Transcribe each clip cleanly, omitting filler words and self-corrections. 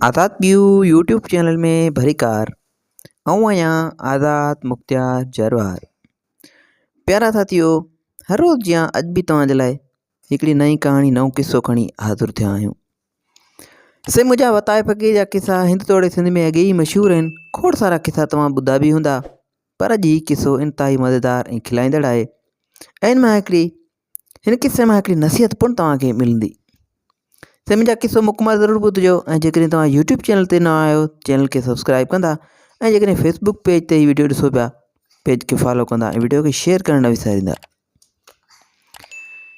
آزاد ٻيو YouTube channel ۾ ڀليڪار آئون آهيان آزاد مختيار جروار پيارا ساٿيو هر روز جيان اڄ به توهان جي لاء هڪڙي نئين ڪهاڻي نئون قصو کڻي حاضر ٿيا آهيون سي منهنجا وتائي فقير جا قصا هند توڙي سنڌ ۾ اڳي ئي مشهور آهن کوڙ سارا قصا توهان ٻڌا به هوندا پر اڄ هي قصو انتهائي مزيدار ۽ کلائيندڙ آهي ۽ ان مان هڪڙي هن قصي مان هڪڙي نصيحت پڻ توهان کي ملندي. سائين منهنجا قصو مڪمل ضرور ٻڌجو ۽ جيڪڏهن توهان يوٽيوب چينل تي نوان آهيو چينل کي سبسڪرائب ڪندا ۽ جيڪڏهن فيسبوڪ پيج تي هي ويڊيو ڏسو پيا پيج کي فالو ڪندا ۽ ويڊيو کي شيئر ڪرڻ نه وساريندا.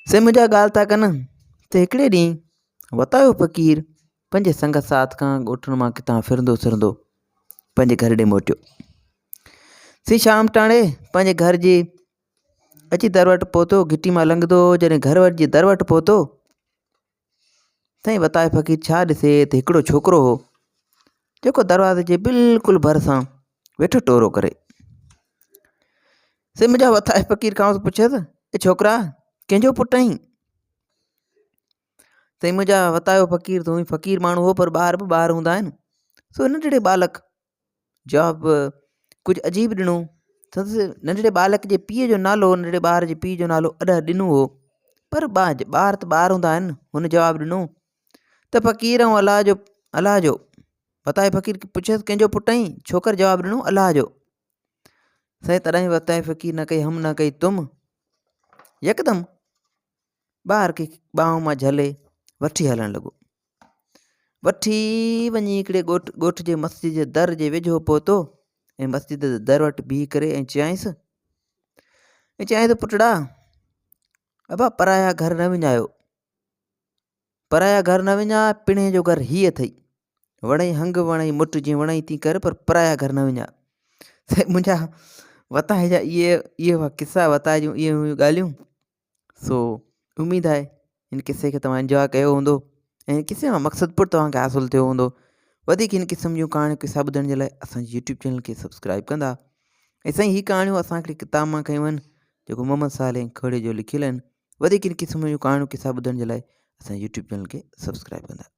سائين منهنجا ڳالهه ٿا ڪن ته هڪڙي ڏينهن وتايو فقير پنهنجي سنگت ساٿ کان ڳوٺن مان ڪٿان ڦرندو سرندو پنهنجي گهر ڏي موٽيو. سي شام ٽاڻي پنهنجي گهر جي اچي در وٽ پهتو، گهٽي مان لنگهندو هو، جڏهن گهر وٽ جي در وٽ پهتو، سائين وتايو فقير ڇا ڏسي ته هڪڙو ڇوڪرو هو، جيڪو دروازي جي بلڪل ڀرسان ويٺو ٽورو ڪري. سائين منهنجا وتايو فقير کانئس پڇيس، اي ڇوڪرا ڪنهن جو پٽ آهين؟ سائين منهنجا وتايو فقير ته هونئن فقير ماڻهو هو پر ٻار به ٻار هوندا آهن، سو ننڍڙي ٻالڪ جواب ڪجهه عجيب ڏنو. سندس ننڍڙي ٻالڪ جي پيء جو نالو ننڍڙي ٻار جي پيء جو نالو اڏهه ڏنو هو پر ٻار ته ٻار هوندا آهن هن جواب ڏنو ته فقير آئون الله جو الله جو وتائي فقير پڇيس ڪنهن جو پٽ آهين ڇوڪر جواب ڏنو الله جو سائين تڏهن وتائي فقير نه ڪئي هم نه ڪئي تم يڪدم ٻار کي ٻانهن مان جهلي وٺي هلڻ لڳو. وٺي وڃي هڪڙي ڳوٺ ڳوٺ جي مسجد جي در جي ويجهو پهتو ۽ مسجد جي در وٽ بيهي ڪري ۽ چيائينس ۽ چيائين ته پٽڙا ابا پرايا گهر نه وڃايو پرايا گهر نه وڃاء پڻهين جو گهر هي اٿئي وڻئي هنگ وڻئي مٽ جيئن وڻئي تيئن ڪر پر پرايا گهر نه وڃاء سائين منهنجا وتاهي جا اهي اهي هئا قصا وتاهي جون اهي هيون ڳالهيون سو اميد آهي هن قصي کي توهان انجواء ڪيو هوندو ۽ هن قصي مان مقصد پڻ توهان کي حاصل ٿيو هوندو وڌيڪ هن قسم جون ڪهاڻيون قصا ٻڌڻ جي لاء اسان جي يوٽيوب چينل کي سبسڪرائب ڪندا ۽ سائين هي ڪهاڻيون اسان هڪڙي ڪتاب مان کنيون آهن جيڪو محمد صالح کوڙي جو لکيل آهن وڌيڪ هن قسم جون ڪهاڻيون قصا ٻڌڻ جي لاء اسان جي يوٽيوب چينل کي سبسڪرائب ڪندا.